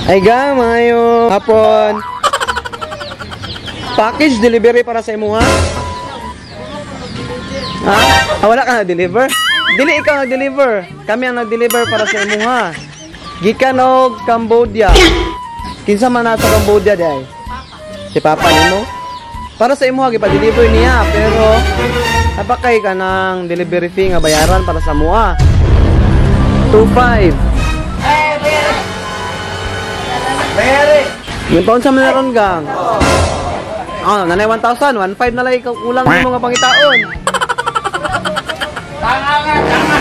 Ay gang, maayong hapon. Package delivery para sa imuha? Ha? Ah, wala ka na-deliver? Dili ikaw nag-deliver. Kami ang nag-deliver para sa imuha. Gikan og Cambodia. Kinsa man nasa Cambodia diay? Si Papa nimo? Para sa imuha gipa-deliver niya, pero napakay ka ng delivery fee nga bayaran para sa mua. 2.5. Yung taon sa meron gang. Oh, nanay 1,000, 1.5 na lang ikaw kulang ng mga pangitaon. Tama nga, tama.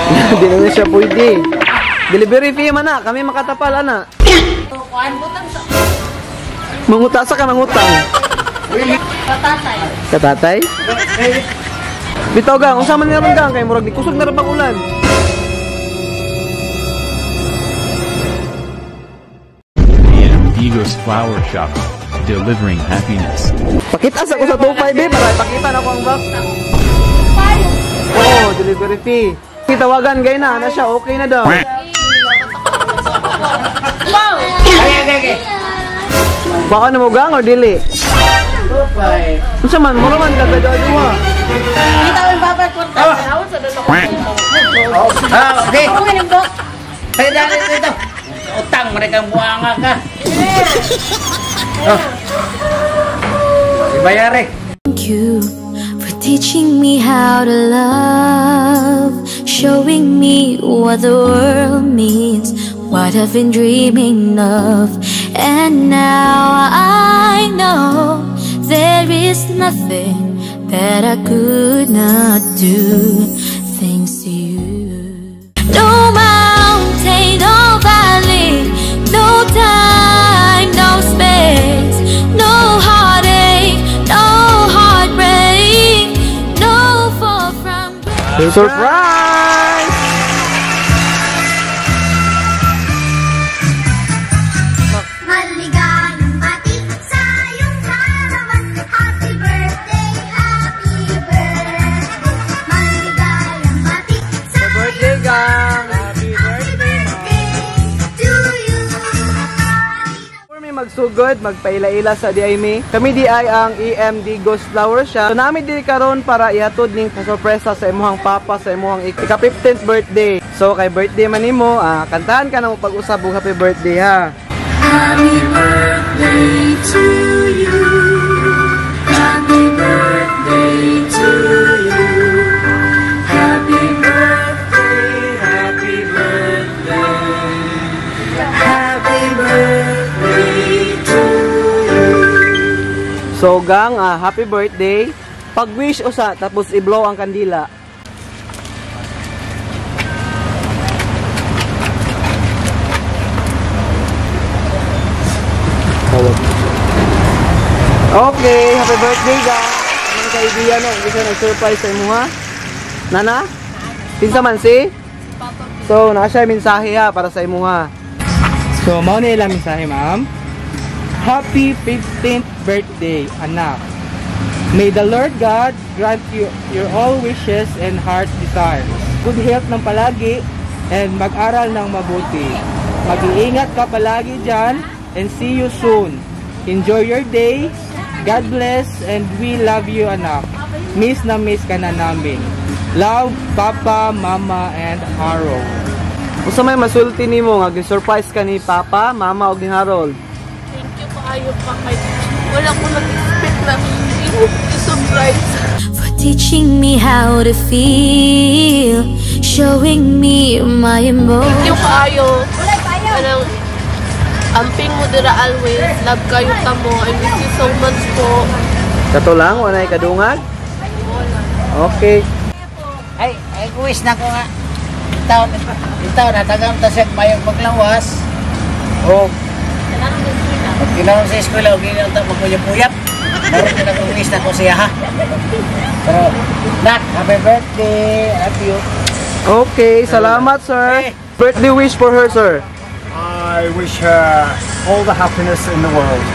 Hindi na siya pwede. Delivery fee man na, kami makatapal ana. Mangutasa ka mangutang. Katatay. Katatay? Bitaw gang, unsa man nga ron gang kay murag di kusog na ra bang ulan. Digos Flower Shop, delivering happiness. Pakita sa ko sa 25 eh, para ipakita na ko ang box. Oo, oh, delivery fee. Tawagan gay na, na siya, okay na daw. Wow! Ay, ay, ay. Baka na mo gang or dili? 25. Unsa man, mura man kagaduha. Kita ang baba ko. Ah, okay. Ay, dali dito. Utang mereka buanga ka. Oh. Dibayar eh. Thank you for teaching me how to love, showing me what the world means, what I've been dreaming of. And now I know there is nothing that I could not do, thanks to you. No mountain, no valley, no time, no space, no heartache, no heartbreak, no fall from grace. Surprise! Maligayang bati sa iyong kaarawan. Happy birthday, happy birthday. Maligayang bati sa Birthday gang! Happy birthday to you. Before mi magsugod, magpaila-ila sa diay mi. Kami di ay ang EM Digos Flower Shop. So nami diri karon para ihatod ning sorpresa sa imuhang papa sa imuhang ika-15th birthday. So kay birthday man nimo, kantahan ka na mo pag-usab og happy birthday ha. Happy birthday to you. Happy birthday to you. Happy birthday, happy birthday. Happy birthday to you. So gang, happy birthday. Pag-wish usa tapos i-blow ang kandila. Okay, happy birthday gang. Mga kaibigan no, hindi siya nag-surprise sa imuha. Nana? Kinsa man si? So, naa siya mensahe ha para sa imuha. So, mao ni ilang mensahe, ma'am. Happy 15th birthday, anak. May the Lord God grant you your all wishes and heart desires. Good health ng palagi and mag-aral ng mabuti. Mag-iingat ka palagi dyan and see you soon. Enjoy your day. God bless and we love you, anak. Miss na miss ka na namin. Love, Papa, Mama, and Harold. Unsa may masulti nimo nga gi-surprise ka ni Papa, Mama ug ni Harold? Thank you kaayo pa kay wala ko nag-expect na i-surprise. For teaching me how to feel, showing me my Thank you emotions. kaayo. Anong amping mo dira always. Love kayo tamo. I miss you so much po. Kato lang, walay kadungag? Okay. Ay, ay wish na ko nga. Itaw, itaw na tagam ta siya mayong paglawas. O pagkinahon sa eskwela, o ginaw ta magpuyap-puyap. Meron din ako wish na ko siya ha. Pero, nak, happy birthday. I love you. Okay, salamat sir. Birthday wish for her, sir. I wish her all the happiness in the world.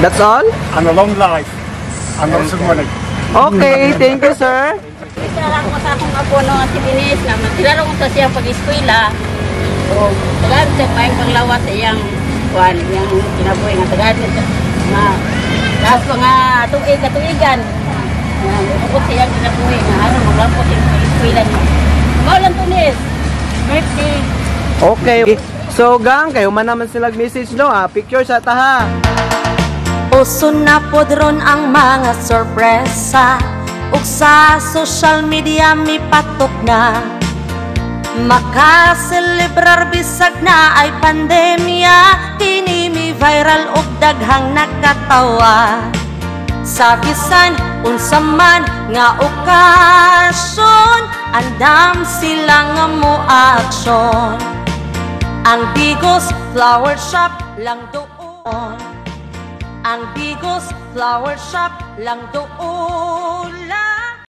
That's all? And a long life. And lots of money. Okay, thank you sir. Kilala ko sa akong apo no, si Denise, na magkilala ko sa siya pag-eskwela. O tagaan siya maayong panglawas sa iyang kuan, iyang kinabuhi nga tagaan siya nga taas pa nga tuig katuigan. Nga bukod sa iyang kinabuhi nga aron maglampot yung eskwela niya. Mao lang to nis. Birthday. Okay. So gang, kayo man naman sila message, no? Ah, picture sa taha. Uso na pod ron ang mga sorpresa ug sa social media mipatok na. Makaselebrar bisag na ay pandemya. Kini mi viral ug daghang nakatawa. Sa bisan unsa man nga okasyon, andam sila nga mo aksyon. Ang Digos Flower Shop lang doon. Ang Digos Flower Shop lang doon.